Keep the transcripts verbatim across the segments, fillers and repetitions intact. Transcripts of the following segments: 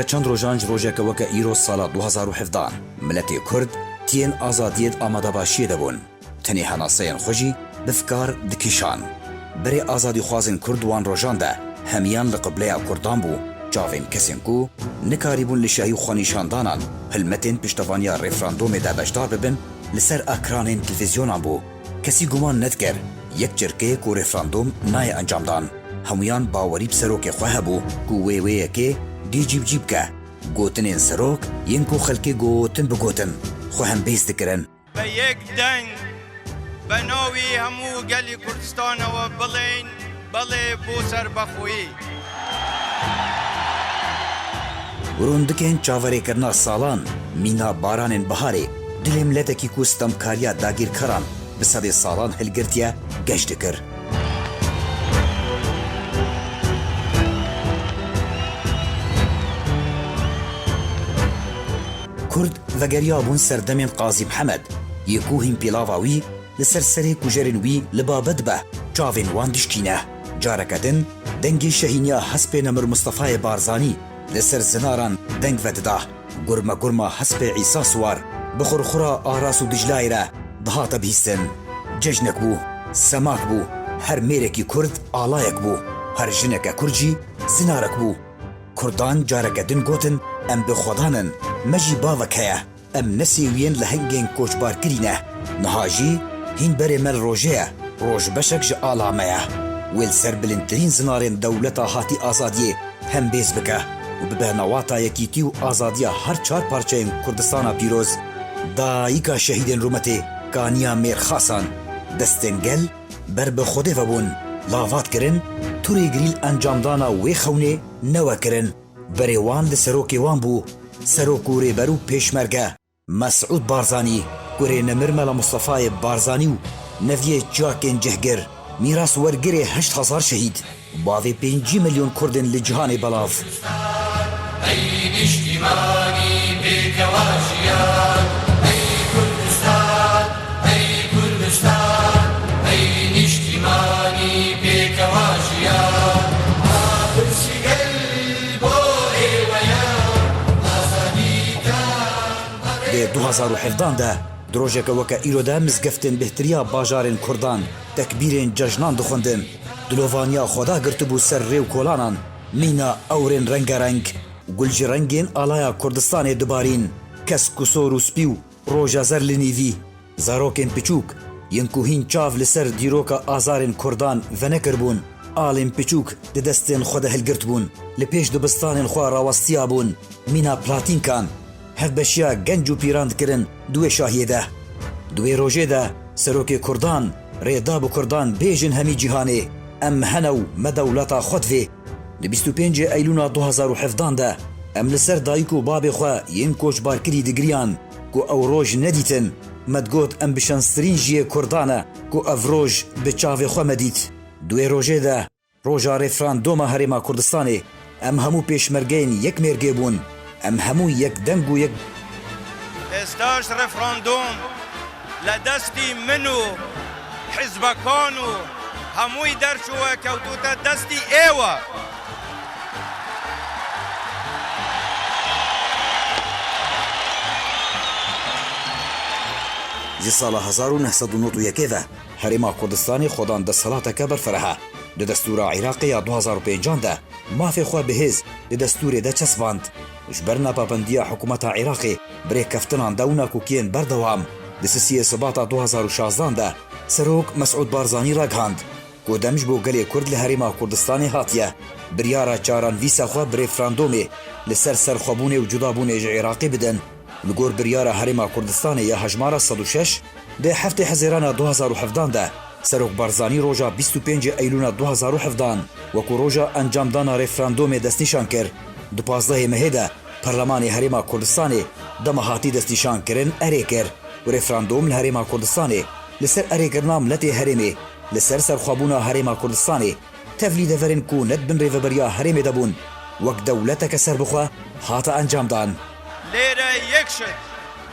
Çend rojan ji rojeke weke îro sala du hazar û hevdehan, miletê Kurd tiyên azadiyê di amadebaşiyê de bûn. Tenê henaseyên xwe jî bi fikar dikişan. Berê azadîxwazên Kurd di wan rojan de hemiyan li qibleya Kurdan bû, çavên kesên ku nikarîbûn li şehî xwenîşandanan hilmetên piştevaniya referandûmê de beşdar bibin, li ser ekranên televîzyonan bû. Kesî guman nedikir, yek çirkeyê ku referandûm nayê encamdan. Hemûyan bawerî bi serokê xwe hebû ku wê wê yekê dê cîbicî bike. Gotinên serok yên ku xelkê gotin bigotin, xwe hembêz dikirin. Be yek deng, be navî hemû gelî Kurdistanê we bilên, belê bo serbexweyî. Rûndikên çaverêkirina salan, mîna baranên biharê, dilê miletekî ku sitemkariya dagîrkaran bi sedê salan hilgirtiye, geş dikir. Kurd vegeriyabûn serdemên Qazî Mihemed, yê ku hîn pêlava wî li ser serê kujerên wî li ba bedibe, çavên wan dişkîne. Careke din dengê şehîniya hespê nemir Mustefayê Barzanî li ser zinaran deng vedida. Gurme gurma hespê Îsa Siwar bi xurxura Aras û Diclayê re dihate bihîstin. Cejnek bû, semak bû, her mêrekî Kurd alayek bû, her jineke Kurd jî zinarek bû. Kurdan careke din gotin, em bi Xwedan in, me jî bavek heye. Em ne sêwiyên lehengên koçbarkirî ne. Niha jî hîn berê me li rojê ye. Roj beşek ji ala me ye. Wê li ser bilindtirîn zinarên dewleta hatî azadiyê hembêz bike û bibe newata yekîtî û azadiya her çar parçeyên Kurdistana pîroz, dayika şehîdên rûmetê Kaniya Mêrxasan. Destên gel ber bi Xwedê ve bûn, lavat kirin, tu rêgirî li encamdana wê xewnê newe kirin. Berê wan li serokê wan bû, serok û rêber û pêşmerge Mesûd Barzanî, kurê nemir Mela Mustefayê Barzanî û neviyê çiyakên cihgir, mîraswergirê heşt hezar şehîd, bavê pêncî milyon Kurdên li cîhanê belav. Ey niştimanî pêkewa jiyan, ey Kurdistan, ey Kurdistan, ey niştimanî pêkewa jiyan. Pirsî gel bo êwe ye, azadî kan. Di du hazar û hevdehan de, di rojeke weke îro de mizgeftên bêhtiriya bajarên Kurdan tekbîrên cejnan dixwendin. Dilovaniya xwe dagirtibû ser rê û kolanan, mîna ewrên rengereng, gul ji rengên alaya Kurdistanê dibarîn, kesk û sor û spî û roja zer li nîvî. Zarokên piçûk, yên ku hîn çav li ser dîroka azarên Kurdan venekiribûn, alên piçûk di destên xwe de hilgirtbûn, li pêş dibistanên xwe rawestiyabûn, mîna platînkan, hevbeşiya genc û pîran dikirin di wê şahiyê de. Di wê rojê de serokê Kurdan rê da bi Kurdan bêjin hemî cîhanê, em hene û me dewleta xwe divê. Di bîst û pêncê Eylûna du hazar û hevdehan de em li ser dayik û babê xwe yên koçbarkirî digiriyan ku ew roj nedîtin. Me digot, em bi şanstirîn jiyê Kurdan e ku ev roj bi çavê xwe me dît. Di wê rojê de, roja referandûma Herêma Kurdistanê, em hemû pêşmergeyên yek mêrgê bûn. Em hemû yek deng û yek. Êsta ji referandûm li destî min û hizbekan û hemûyî derçûye, kewtûte destî êwe. Ji sala hezar û neh sed û nod û yekê ve Herêma Kurdistanê xwedan desthilateke berfireh e. Di destûra Iraqê ya du hazar û pêncan de mafê xwe bi hêz di destûrê de çesband. Ji ber nepabendiya hikûmeta Iraqê bi rêkeftinan de û nakokiyên berdewam, di sisiyê Sibata du hazar û şazdehan de Serok Mesûd Barzanî ragihand ku dem ji bo gelê Kurd li Herêma Kurdistanê hatiye, biryara çaranvîsa xwe bi referandûmê li ser serxwebûnê û cudabûnê ji Iraqê bidin. Li gor biryara Herêma Kurdistanê ya hejmara sed û şeş, di heftê Hezêrana du hazar û hevdehan de Serok Barzanî roja bîst û pêncê Eylûna du hazar û hevdehan wekû roja encamdana referandûmê destnîşan kir. Di pazdehê mehê de Perlemanê Herêma Kurdistanê dema hatî destnîşankirin erê kir û referandûm li Herêma Kurdistanê li ser erêkirina miletê herêmê, li ser serxwebûna Herêma Kurdistanê, tevlî deverên ku ne di bin rêveberiya herêmê de bûn, wek dewleteke serbixwe hate encamdan. Lêre yek şit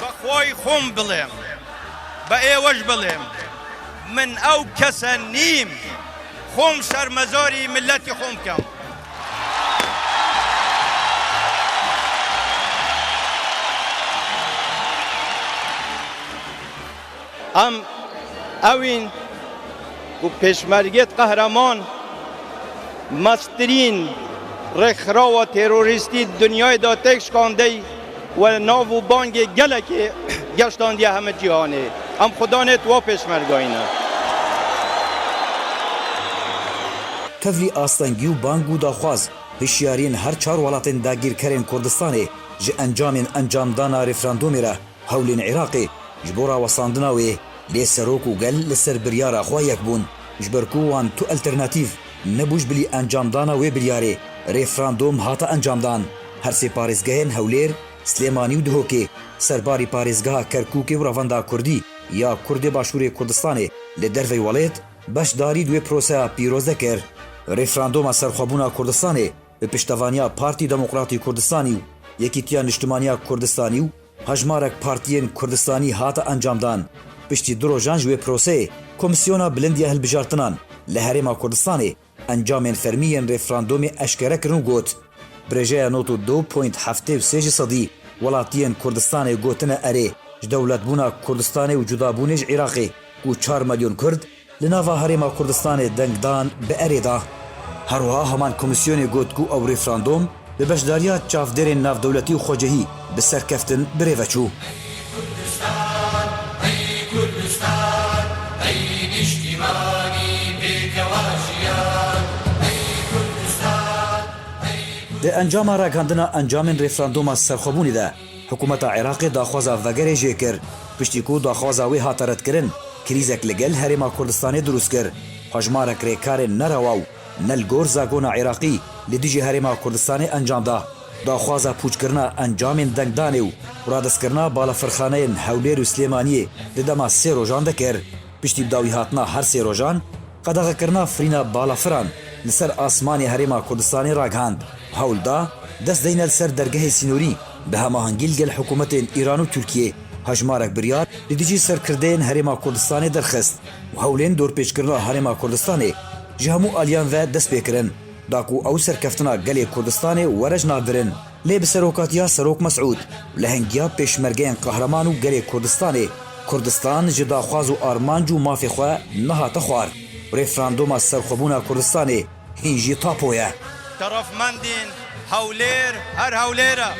bi xwey xûm bilêm, bi êwe jî bilêm, min ew kese nîm, xûm şermezarî miletî xûm kem. Em ew in ku pêşmergêt qehreman mestirîn rêkxirawa terorîstî di dinyayê de têk şikandey we nav û bangê gelekê geştandiye heme cîhanê. Em xudanêt wa pêşmergayî ne. Tevlî astengî û bang û daxwaz, hişyariyên her çar welatên dagîrkerên Kurdistanê ji encamên encamdana referandûmê re hewlên Iraqê ji bo rawestandina wê, lê serok û gel li ser biryara xwe yek bûn, ji ber ku wan tu alternatîf nebû ji bilî encamdana wê biryarê, referandûm hate encamdan. Her sê parêzgehên Hewlêr, Silêmanî û Duhokê, serbarî parêzgeha Kerkûkê û Revenda Kurdî ya Kurdê Başûrê Kurdistanê li dervey welêt beşdarî di wê proseya pîroz de kir. Referandûma serxwebûna Kurdistanê bi piştevaniya Partî Demokratî Kurdistanî û Yekîtiya Niştimanî ya Kurdistanî û hejmarek partiyên Kurdistanî hate encamdan. Piştî du rojan ji wê proseyê, Komîsyona Bilind ya Hilbijartinan li Herêma Kurdistanê encamên fermî yên referandûmê eşkere kirin û got, Bi rêjeya nod û du point heftê û sê ji sedî welatiyên Kurdistanê gotine erê ji dewletbûna Kurdistanê û cudabûnê ji Iraqê ku çar milyon Kurd li nava Herêma Kurdistanê dengdan bi erê da. Her wiha heman komîsyonê got ku ew referandûm bi beşdariya çavdêrên navdewletî û xwecihî bi serkeftin bi rê ve çû. Kurdistan, ey Kurdistan, ey niştimanî pêkewa jiyan, ey Kurdistan, ey Di encama ragihandina encamên referandûma serxwebûnê de, Hikûmeta Iraqê daxwaza vegerê jê kir. Piştî ku daxwaza wê hate redkirin, krîzek li gel Herêma Kurdistanê dirûst kir. Hejmarek rêkarên nerewa û ne li gor zagona Iraqî li dijî Herêma Kurdistanê encam da. Daxwaza pûçkirina encamên dengdanê û radestkirina balafirxaneyên Hewlêr û Silêmaniyê di dema sê rojan de kir. Piştî bi dawî hatina her sê rojan, qedexekirina firîna balafiran li ser asmanê Herêma Kurdistanê ragihand. Hewl da dest deyne li ser dergehê sînorî bi hemahengî li gel hikûmetên Îran û Tirkiyê. Hejmarek biryar li dijî serkirdeyên Herêma Kurdistanê derxist û hewlên dorpêçkirina Herêma Kurdistanê ji hemû aliyan ve dest pê kirin, da ku ew serkeftina gelê Kurdistanê were ji nav birin. Lê bi serokatiya Serok Mesûd û lehengiya pêşmergeyên qehreman û gelê Kurdistanê, Kurdistan ji daxwaz û armanc û mafê xwe nehate xwar. Referandûma serxwebûna Kurdistanê hîn jî tapo ye. Şerefmendên Hewlêr, her Hewlêr e.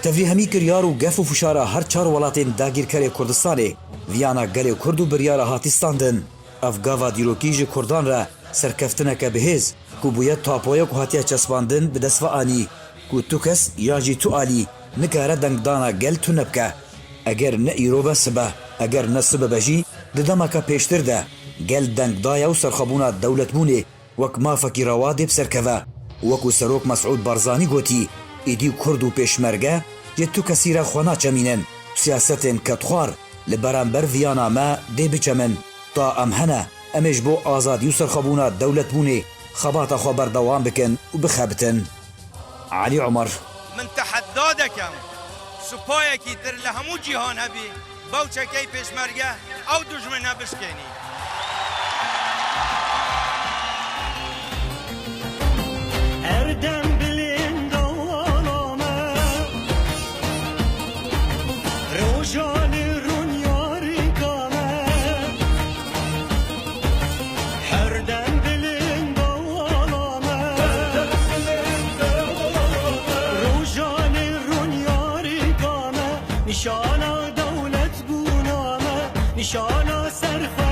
Tevî hemî kiryar û gef û fişara her çar welatên dagîrkerê Kurdistanê viyana gelê Kurd û biryara hatî standin. Ev gava dîrokî ji Kurdan re serkeftineke bihêz ku bûye tapoyek û hatiye çespandin bi dest ve anî ku tu kes yan jî tu alî nikare dengdana gel tune bike. Eger ne îro be sibe, eger ne sibe be jî di demeke pêştir de gel deng daye û serxwebûna dewletbûnê wek mafekî rewa dê bi ser keve. Wekû Serok Mesûd Barzanî gotî, îdî Kurd û pêşmerge ji tu kesî re xwe naçemînin. Siyasetên kedxwar li beramber viyana me dê biçemin. Ta em hene, em ê ji bo azadî û serxwebûna dewletbûnê xebata xwe berdewam bikin û bixebitin. Elî Omer. Min tehedda dekem, supayekî tir li hemû cîhan hebî, bew çekey pêşmerge ew dijmine bişkênî. Her dem bilind ola me, roja li rûnyarîka me. Her dem bilind ola me, roja li rûnyarîka me. Nîşana dewletbûna me, nîşana serxwe